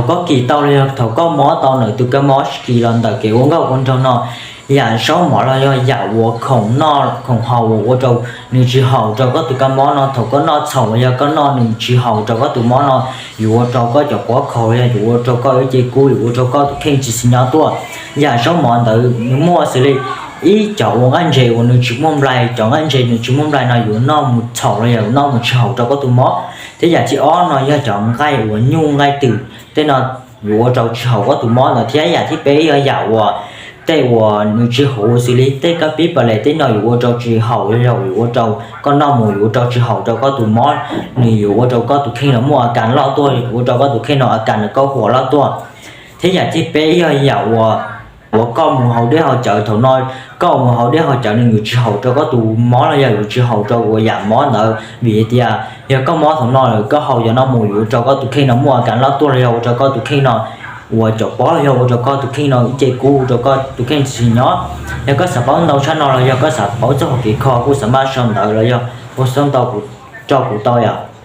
Koj kis tau los yog thaum koj mob tau ntawm tus kab mob kis los ntawm kev ua nkauj ua nraug no, yam zaub mov los yog yam uas khoom noj khoom haus uas ua rau nws tsis haum rau koj tus kab mob no, thaum koj noj txhaum los yog koj noj nws tsis haum rau koj tus mob no, yuav ua rau koj cov pob khaus los yog yuav ua rau koj ib ce kub, yuav ua rau koj tus kheej tsis xis nyob tuaj. Yam zaub mov ntawd nws muaj xws li ib cov ua nqaij ntses uas nws tsis muaj nplai, cov nqaij ntses nws tsis muaj nplai no yuav noj mus txhaum los yog yuav noj mus tsis haum rau koj tus mob. Thiab yam thib ob no yog cov nqaij uas nyuj nqaij twm tej no yuav ua rau tsis haum koj tus mob ntawd thiab. Yam thib peb yog yam uas tej uas nws tsis huv xws li tej kab pib pas les tej no yuav ua rau tsis haum los yog yuav ua rau koj noj mus yuav ua rau tsis haum rau koj tus mob, nws yuav ua rau koj tus kheej no muaj a kas loj tuaj, yuav ua rau koj tus kheej no a kas nws kaub huam loj tuaj. Thiab yam thib peb yog yam uas uas koj mus haus dej haus cawv thaum no, koj mus haus dej haus cawv nws yuav tsis haum rau koj tus mob los yog yuav tsis haum rau uas yam mob ntawd, vim hais tias yog koj mob thaum no lawm koj haus cov no mus yuav ua rau koj tus kheej no muaj a kas loj tuaj los yog ua rau koj tus kheej no uas cov pob los yog ua rau koj tus kheej no ib ce kub, ua rau koj tus kheej tsis xis nyob. Yog koj xav paub ntau tshaj no los yog koj xav paub txog hauv kev kho kuj xav maj sau ntawv los yog ua xav ntau rau kuv tau yom.